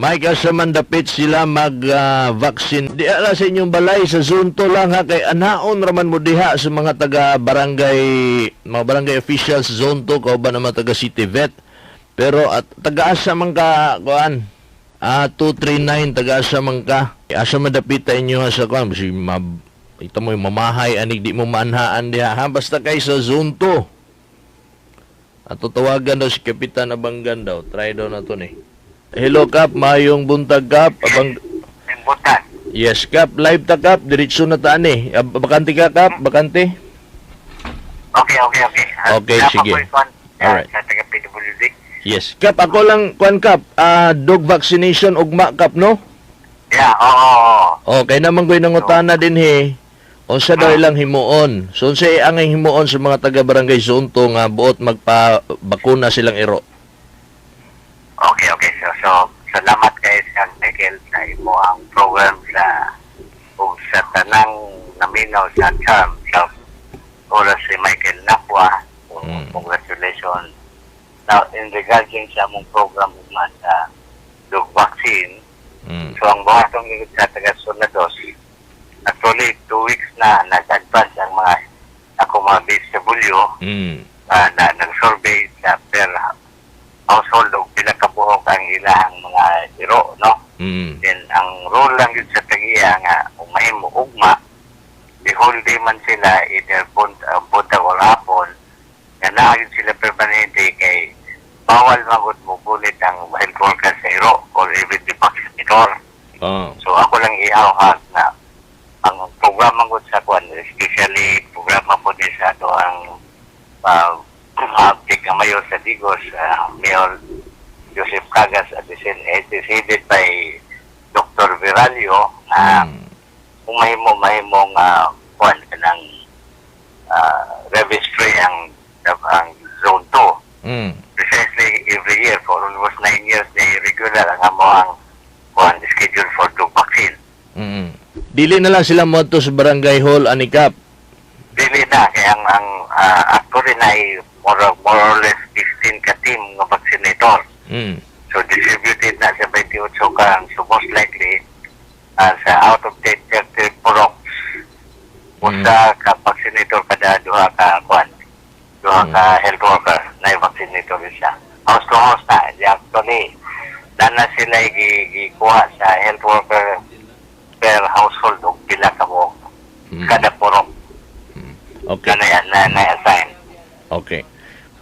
Mike, asa man dapit sila mag-vaccine? Di ala sa inyong balay sa Zone 2 lang ha, kay anaon raman mo diha sa mga taga barangay, mga barangay officials sa Zone 2, kauban naman taga City Vet. Pero at taga-asa man ka, kuan? Ah, 239, taga-asa man ka. Asa man dapit ta inyo ha sa kuan? Si ito mo yung mamahay anig di mo maanhaan diha ha, basta kay sa Zone 2. At tawagan daw si Kapitan Abanggan daw. Try daw na to ni. Hello, Kap, mayong buntag, Kap. Abang Buntag. Yes, Kap, live ta, Kap, diretso na ta ani. Ah, bakante ka, Kap, bakante? Okay. Ah, Okay, dapat sige. ko ikuan, Alright. sa taga PWD. Yes. Kap, ako lang kuan, Kap, dog vaccination ugma, Kap, no? Yeah, oo. Okay naman ko'y nangutana din he. Unsa daw ilang himuon? So unsa ang himuon sa mga taga Barangay Zone 2 nga buot magpa bakuna silang iro? Okay. So, salamat kay Sir Michael sa imo ang program sa ug sa tanang naminaw sa Charm sa oras si Michael Napua. So, congratulations. Now, in regarding sa among program ugma sa dog vaccine, so ang buhatong gid sa taga Zona Dos, actually 2 weeks na nag-advance ang mga ako mga BSW na nag-survey sa per household og pila ka buhok ang ilang mga iro, no? Then ang rule lang yun sa tagiya nga kung mahimo ugma, the whole day man sila, either buntag or hapon, nga naa yun sila permanente kay bawal magud mo gunit ang health worker sa iro or even the vaccinator. So ako lang iawhag na ang programa gud sa kuan, especially programa po ni sa ato ang uh, mayor sa Digos, Mayor Joseph Cagas, at it is headed by Dr. Viralio na kung mahimo mahimong kuan kanang rabies free ang Zone 2 precisely every year for almost 9 years na regular ang amo ang kuan schedule for dog vaccine. Dili na lang sila moadto sa barangay hall ani, Kap? Dili na kay ang actually na more or less 15 ka team nga vaccinator. So distributed na sa 28 ka, so most likely sa out of 10 30 puroks, usa ka vaccinator kada duha ka kuan, duha ka health worker na vaccinator siya. House to house na. Di actually dana sila gikuha sa health worker per household og pila ka buok kada purok na na assign. Okay.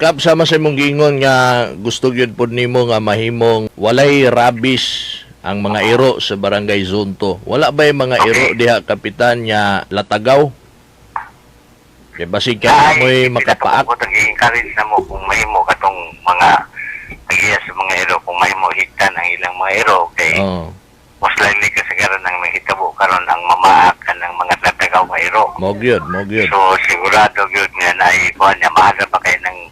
Kap, sama sa imong giingon nga gusto gyud pod nimo nga mahimong walay rabies ang mga iro sa Barangay Zone 2. Wala ba yung mga iro diha, Kapitan, nga latagaw? Kay basig ka mo'y makapaak. Ko encourage na mo kung mahimo katong mga tagiya sa mga iro, kung mahimo higtan ang ilang mga iro kay most likely kasagaran ang nahitabo karon ang mamaak ng mga latagaw nga iro. Mo gyud, mo gyud. So sigurado gyud nga na kuan niya mahal pa kay ng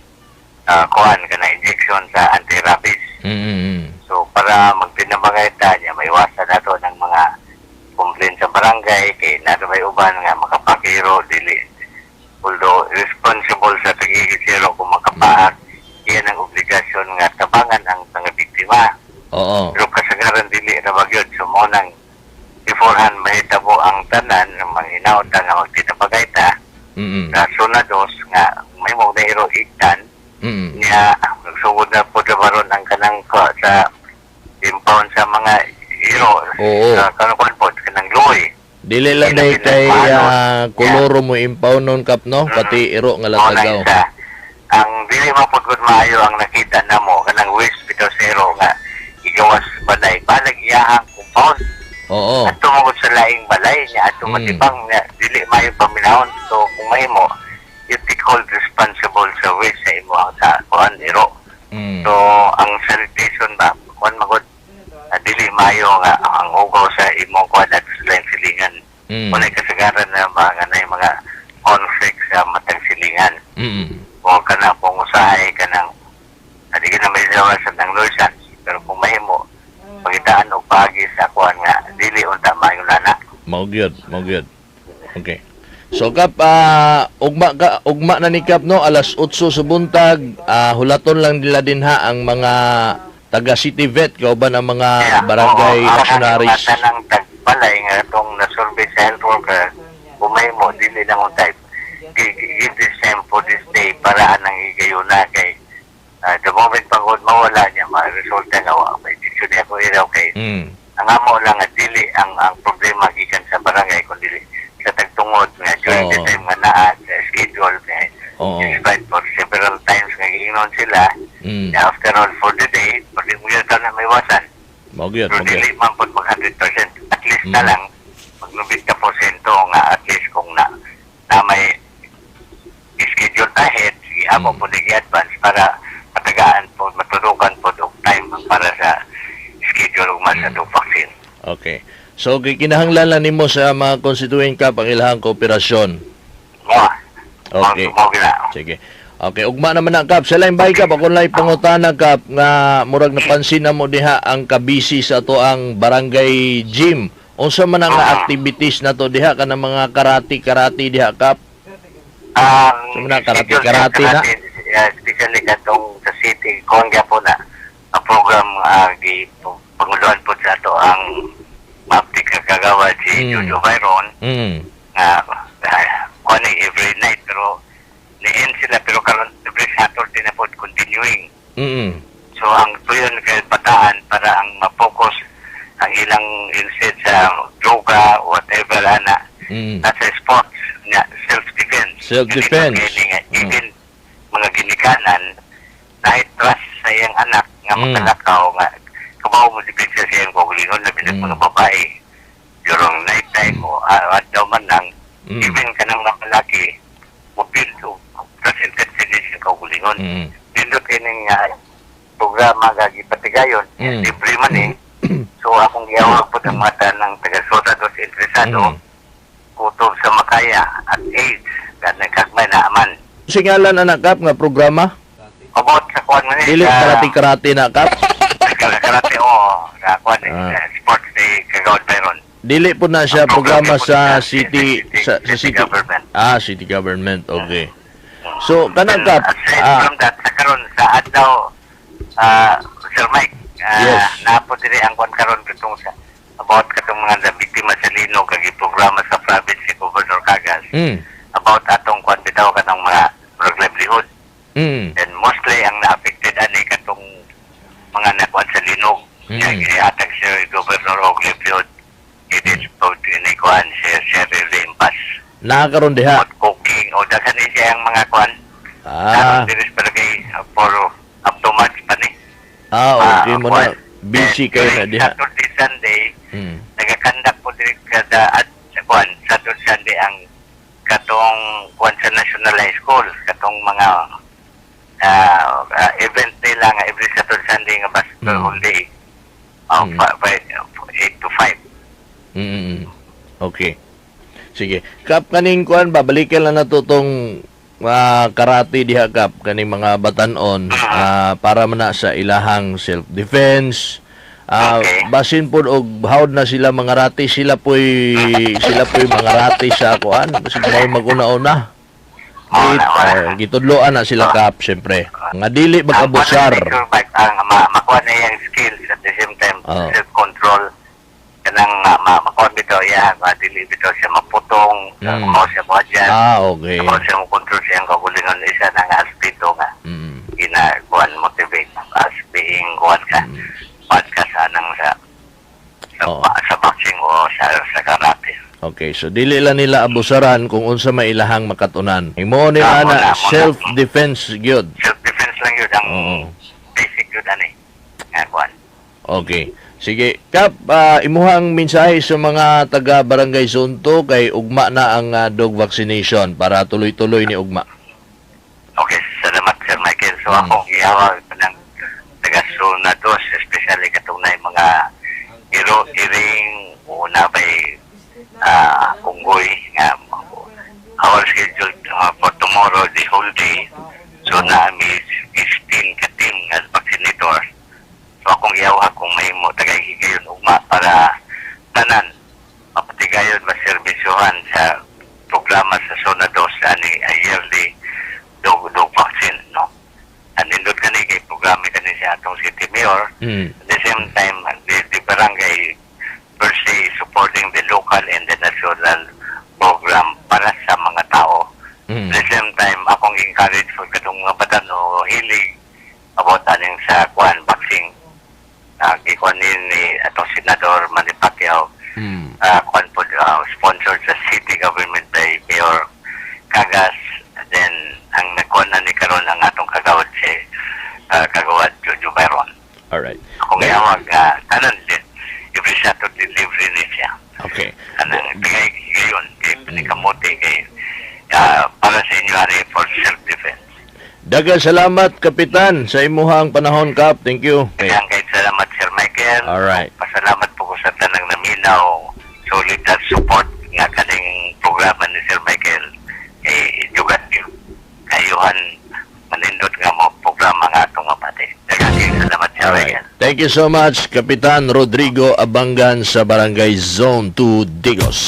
kuan kana injection sa anti-rabies. So para magtinabangay ta niya, maiwasan nato ng mga complaint sa barangay kay naa may uban nga makapakiro dili, although responsible sa tagigisiro kung makapaak, iyan ang obligasyon nga tabangan ang mga biktima, pero kasagaran dili ra ba gyud. So mo nang beforehand mahitabo ang tanan manghinaot ta nga magtinabangay ta sa Zona Dos nga may mo na iro higtan niya. Nagsugod na po baron ang kanang sa impound sa mga iro sa kanang kuan po kanang luoy. Dili lang dahil kay koloro mo impound nun, Kap, no? Pati iro nga Mao na latagaw. Isa. Ang dili man pud gud maayo ang nakita namo kanang waste bitaw sa iro nga igawas balay balag iyahang compound. Adto mo gud sa laing balay niya adto matibang nga dili maayo paminahon. So kung mahimo you take hold responsible sa waste sa imo ang sa kuan iro. So ang sanitation ba kuan magud dili maayo nga ang hugaw sa imong kuan at sa laing silingan. Walay kasagaran na mga na mga conflict sa matang silingan. O kana kung usahay kanang adi ka na may sa nang nuisance, pero kung mahimo pangitaan og paagi sa kuan nga dili unta maayo nana. Mao gyud, mao gyud. Okay. So Kap, ugma ka, ugma na ni Kap, no, alas 8 sa buntag, hulaton lang nila dinha ang mga Taga City Vet kauban ang mga barangay Oo, ang functionaries. Ang tanang tagbalay nga itong na-survey sa health worker, kung may mo, dili lang ang type. Give this time for this day para anang higayuna kay the moment pagod mawala niya, ma-resulta nga wa may decision niya ko iraw kay ang amo lang nga dili ang problema gikan sa barangay kundi sa tagtungod nga during the time nga naa sa schedule kay despite for several times nga giingon sila, after all for the day pag mo yun na may wasan. Mao gyud, pero mao gyud. Dili man pod mag 100%, at least na lang mag 90% nga at least kung na may schedule ahead, sige amo po advance para patagaan po, maturukan po og time ang para sa schedule ug sa vaccine. Okay. So kinahanglan lang nimo sa mga constituent, Kap, ang ilahang kooperasyon. Mo. Okay. Mo gina. Sige. Okay, ugma naman na, Kap. Sa line by, Kap, ako lang pangutana, Kap, nga murag napansin na mo diha ang kabisi sa ato ang barangay gym. Unsa man ang activities na to diha kanang mga karate-karate diha, Kap? Ang So, na, karate-karate na? Especially katong sa city, kuan po na ang program gi panguluan po sa ato ang mapti kagagawa si Jojo Byron nga kuan ni every night pero ni-end sila pero karon every Saturday na po continuing. So ang tuyon kay bataan para ang ma-focus ang ilang instead sa droga, whatever ana, nasa sports nga self-defense. Self-defense. Kini nga, even mga ginikanan kahit trust sa iyang anak nga makalakaw nga kabaw mo depensa sa iyang kaugalingon labi na mga babae during night time o adlaw man lang, even kanang mga lalaki mo build og trust and confidence sa kaugalingon. Pindot kining programa nga gipatigayon, libre man eh. So akong giyawag po ang mata ng taga-Zona dos interesado kutob sa makaya at AIDS kanang kagmay na aman. Singalan anak, Kap, nga programa? About sa kuan man eh, Dili sa karate-karate na, Kap? Karate, oo, sa kuan eh, sa sports ni Kagawad Byron. Dili po na siya Ang programa programa po sa na city sa city city government. Ah, city government. Okay. So kanang And Kap, aside from that, sa karon sa adlaw, Sir Mike, naapo diri ang kuan karon katong sa about katong mga biktima sa linog kag programa sa province si Governor Cagas about atong kuan bitaw kanang mga drug livelihood. And mostly ang na-affected ani katong mga nakuan sa linog. Kaya gihatag si Governor og livelihood. It is pod ini kuan si Sherry Limpas. Nakakaroon diha. Hot cooking o daghan ni siya ang mga kuan. Karon diri sa barangay for up to March pa ni. Ah, okay mo na. Kuan. Busy kayo na During diha. Saturday, Sunday, nagakandak po diri kada at sa kuan Saturday, Sunday ang katong kuan sa National High School, katong mga event nila nga every Saturday, Sunday nga basta whole day. 8 to 5. Okay. Sige. Kap, kaning kuan ba, balikan lang na to tong karate diha, Kap, kaning mga batanon para man na sa ilahang self defense. Basin pod og hawd na sila mga rati, sila po'y mga rati sa kuan, basig mao maguna-una. Wala, wala. Gitudloan na sila, Kap, syempre. Nga dili mag-abusar. Ang kuan ang makuha na iyang skills at the same time self-control kanang makuha bitaw iya nga dili bitaw siya maputong, mm, siya mo adyan. Ako siya mo control siyang kaugalingon, isa na nga aspeto nga gina kuan motivate as being kuan ka kuan ka sa nang sa, sa boxing o sa karate. Okay, so dili lang nila abusaran kung unsa may ilahang makatunan. Imo nila Tama na na, mo na. self-defense gyud. Self defense lang yun ang basic yun ani nga kuan. Okay. Sige, Kap, imuhang mensahe sa mga taga Barangay Zone 2 kay ugma na ang dog vaccination para tuloy-tuloy ni ugma. Okay, salamat, Sir Michael. So ako gihawag ng taga Zona dos, especially katong na mga iro iring o na bay unggoy nga our schedule for tomorrow the whole day. So na mi 15 ka team nga vaccinator. So akong gihawag kung may mo tagay higayon ugma para tanan mapatigayon maservisyohan sa programa sa Zona 2 ani a yearly dog vaccine, no? Anindot kani kay programa kani sa atong city mayor. At the same time, the barangay per se is supporting the local and the national program para sa mga tao. At the same time, akong encourage for katong mga bata no hilig about aning sa kuan vaccine. Gikuan ni atong Senador Manny Pacquiao, kuan po, sponsored sa city government by Mayor Cagas. Then ang nagkuan na ni karon ang atong kagawad si Kagawad Jojo Byron. Akong giawag tanan din every Saturday libre ni siya. Kanang kay ngayon kay kamote kay para sa inyo ari for self defense. Daghang salamat, Kapitan, sa imuhang panahon, Kap. Thank you. Okay. Kaya kay salamat, Sir Michael. Pasalamat po ko sa tanang naminaw, solid at support nga kaning programa ni Sir Michael eh jugat yun. Kayuhan manindot nga mo programa nga atong mapati. Daghang salamat, Sir Michael. Thank you so much, Kapitan Rodrigo Abangan sa Barangay Zone 2, Digos.